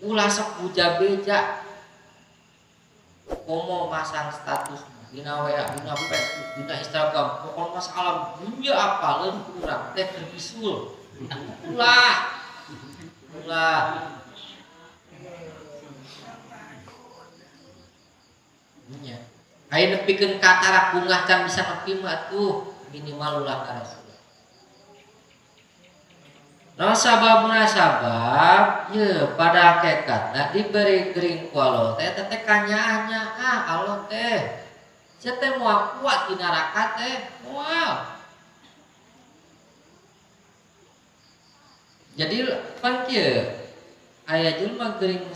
Ulah sok buja-beja komo masang status dina WA, dina Facebook, dina Instagram, pokoknya masalah dunia apa leun urang teh keur bisul. Ulah. Ulah. Nya. Aya nepikeun katarak bungah can bisa nepi mah atuh minimal ulah ka. Nah sababna sabab ye pada hakikatna diberi gering ku Allah teh teh kanyaahnya ah Allah teh sia teh moal kuat di neraka teh moal. Jadi pan kieu aya jelema gering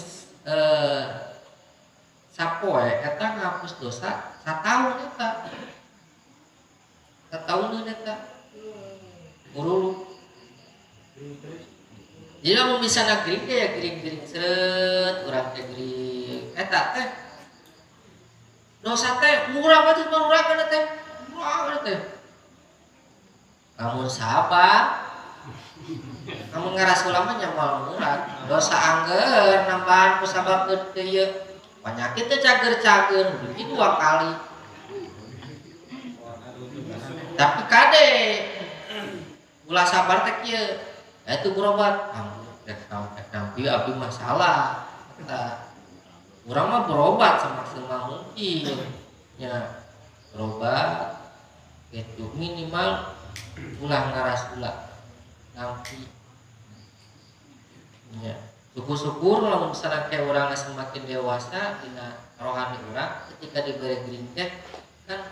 sapoe eta ngapus dosa sataun eta. Satauneun eta. Nguruluk. Jadi lamun misalna gering teh ya gering-gering seret urang teh gering eta teh dosa teh murah banget murah teh murah teh. Lamun sabar lamun ngarasula mah nya moal murah dosa angger nambahan ku sabab teu ieu penyakit teh cager-cager dugi 2 kali. Tapi kade ulah sabar teh kieu itu berobat, rek nampi abdi masalah. Eta urang mah berobat semaksimal mungkin. Nya berobat gitu minimal ulah ngarasula nampi. Nya syukur-syukur lamun misalnya kayak urang semakin dewasa dina rohani urang ketika diberi gering teh kan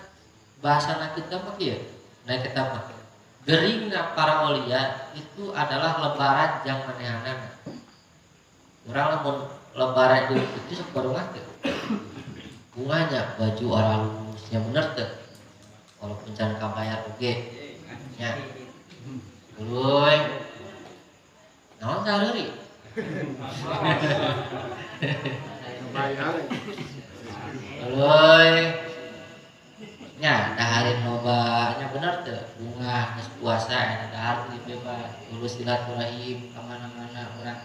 bahasana kita mah kieu. Nah kita mah geringna para aulia itu adalah lebaran jang manehanana. Urang lamun lebaran Idul Fitri sok barungah teh. Bunganya baju aralusnya bener teh. Walaupun can kabayar oge. Nya. Tuluy. Naon sareuri? Tuluy. Nya dahareun loba nya bener teu bunga geus puasa eta dahar teu bebas urus silaturahim ka mana-mana urang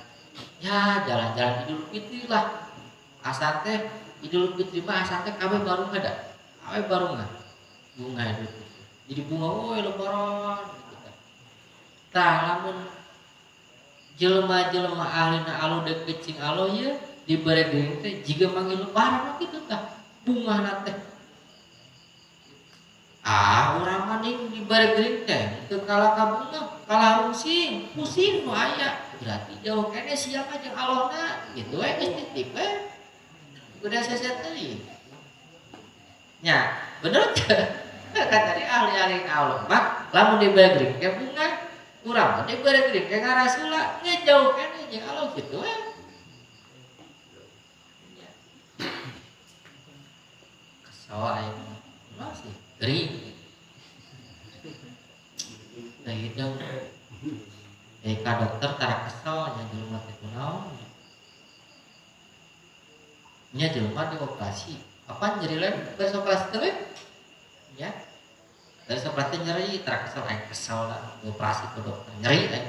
ya jalan-jalan Idul Fitri lah asa teh Idul Fitri mah asa teh kabeh barungah da kabeh barungah bunga Idul Fitri jadi bunga euy lebaran gitu tah. Tah lamun jelema-jelema ahlina anu deukeut cing Allah ieu dibere geuning teh jiga manggil lebaran kitu tah bungahna teh. Ah, urang mah ning dibere gering teh teu kalah ka bunga, kalah rungsing, pusing nu aya. Berarti jauh keneh sia mah jeung Allahna gitu we geus titip we. Kudu seset teuing. Nya, bener teu? Kan tadi ahli-ahli Allah mah lamun dibere gering teh bunga, urang mah dibere gering teh ngarasula, nya jauh keneh jeung Allah gitu we. Kesel aing mah sih. Gering. Teh hidung. Ka dokter tara kesel nya jelema teh kunaon. Nya jelema dioperasi. Apa nyeri lain beres operasi teh we? Nya. Beres operasi nyeri tara kesel aing kesel lah dioperasi ku dokter nyeri aing.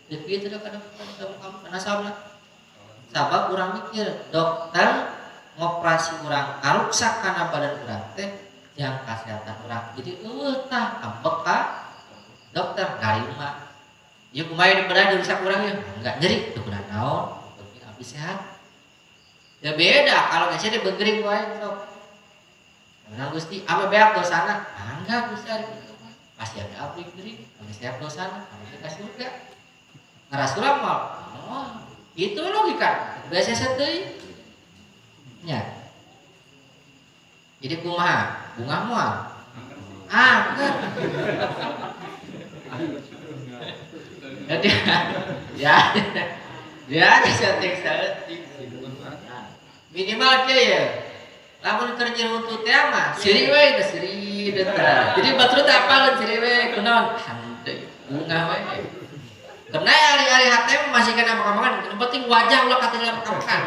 Teu kieu teh ka dokter kamu kana sabab. Sabab urang mikir dokter ngoperasi urang karuksak kana badan urang teh yang kesehatan orang jadi tah ambek ka dokter narima ieu kumaha dibedah dirusak urang ya enggak nyeri teu kunaon naon penting abdi sehat ya beda kalau geus teh beugering wae sok menang Gusti ame beak dosana mangga Gusti ari kitu mah pasti ada abdi gering ame sehat dosana ame ka surga ngarasula mah oh itu logika biasa deui nya jadi kumaha bunga moal ah bener. Jadi ya ya saeutik-saeutik minimal kieu ya lamun keur nyeri huntu teh mah siri we teh siri teh. Jadi batur teh apaleun siri we kunaon henteu bunga we. Kena ari-ari hate masih kena makan-makan yang penting wajah ulah katinggalan makan-makan.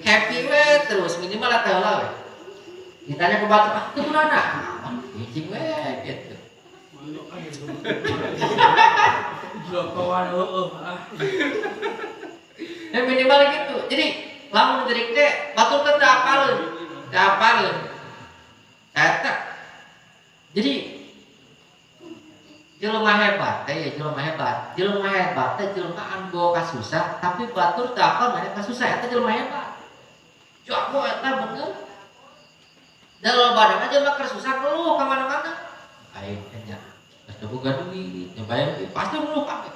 Happy we terus minimal teh heula we. Ditanya ke batur, ah, itu mana? Ngicing we gitu. Jokowan heueuh ah. Ya minimal gitu. Jadi lamun gering teh batur teh teu apaleun. Teu apaleun. Eta. Jadi jelema hebat teh ya jelema hebat. Jelema hebat teh jelema anu boga kasusah tapi batur teu apal maneh kasusah, eta jelema hebat. Jago eta bener. Dan loba aja mah keur susah ngeluh ka mana-mana. Aing teh nya geus teu boga duit, nyobain duit, pasti ngeluh kabeh.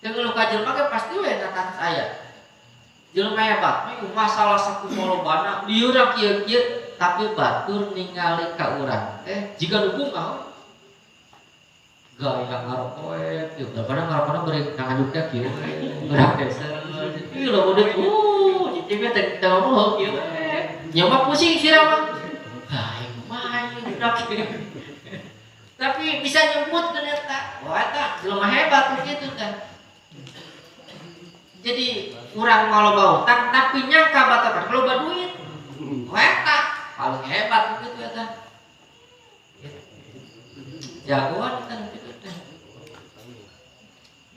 Yang ngeluh ka jelema ge pasti we na kasus aya. Jelema hebat mah masalah sakumaha lobana, lieur kieu-kieu, tapi batur ningali ka urang teh jiga nu bungah. Gaya ngarokok we, kieu daripada ngarokokna beureum nganjuk teh kieu we, beurang geser. Ih loba duit, cicing teh teu ngomong kieu we. Nya mah pusing sirah mah. Ah, aing mah ieu budak. Tapi bisa nyebut ke eta. Wah, eta jelema hebat gitu teh. Jadi urang mah loba utang tapi nyangka batur loba duit. Wah, eta paling hebat gitu eta. Jagoan kan gitu teh.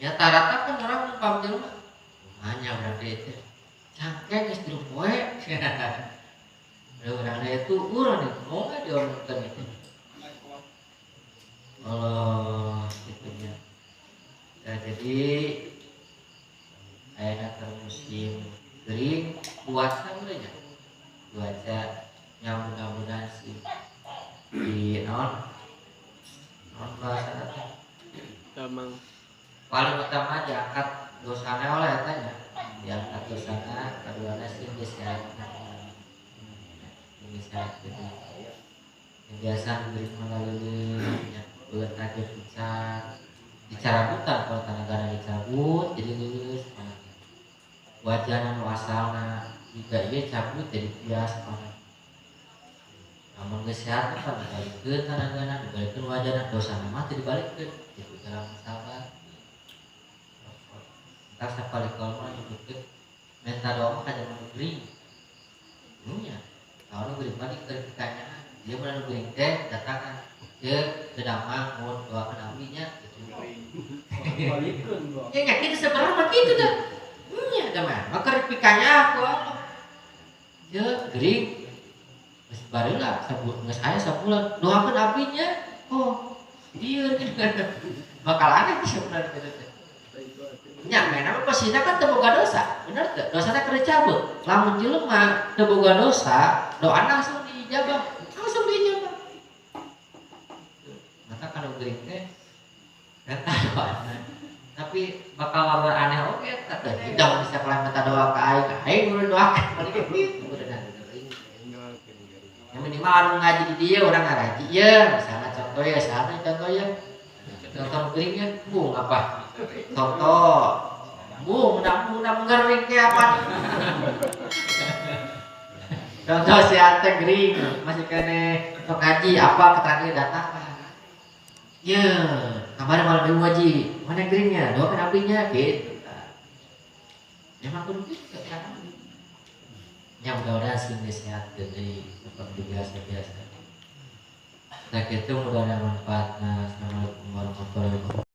Ya rata kan orang paham jelema. Hanya berarti itu. Cangkeng geus tilu poe. Urang itu urang nih, mau nggak diomongkan itu? Oh, gitu ya. Nah, jadi ayeuna keur musim gering, puasa udah ya. Cuaca yang mudah-mudahan sih di non non bahasa teh. Gampang. Paling utama diangkat dosana oleh eta nya. Diangkat dosana, kaduana sih geus sehat. Geus sehat gitu. Yang biasa diberi melalui ya, bulan kaget pisan dicarabutan, kalau tanagana dicabut jadi lulus wajahna nu asalna jika ieu cabut jadi bias mana. Lamun geus sehat mah dibalikeun tanagana, dibalikeun wajahna, dosana mah teu dibalikeun gitu. Dalam sabar entar sapali kalau mah nyebutkeun minta doa mah ka jelema nu gering nya. Kalau nu gering mah dikanyaan dia mah, nu gering teh datangan ke kedamang mau doakeun abinya gitu. Balikeun doang. Ya nya kitu sebenarnya mah kitu dah. Nya da mah maka pikanya aku Allah. Ya gering. Geus bareula sabulan geus aya sabulan doakeun abinya. Oh, ieu bakal aneh sih sebenarnya gitu teh. Nya main apa posisinya kan teu boga dosa, bener teu? Dosana keur dicabut. Lamun jelema teu boga dosa, doana langsung diijabah, langsung diijabah. Maka kalau gering teh eta doana. Tapi bakal warna aneh oge eta teh. Tidak bisa kalau minta doa ka aing, aing udah doakan balik gitu udah. Yang minimal anu ngaji di dieu urang ngaraji ya, misalnya contoh ya, saha contoh ya. Contoh gering ya, bung apa? Contoh. Bung, udah gering teh apa nih? Contoh si Ante gering, masih kene sok ngaji apa keterangan datang. Ya, kemarin malam minggu ngaji, mana geringnya? Doakan apinya gitu. Memang kudu gitu kan. Ya mudah-mudahan sing sehat deui seperti biasa-biasa. Nah gitu, mudah-mudahan manfaatnya. Assalamualaikum warahmatullahi wabarakatuh.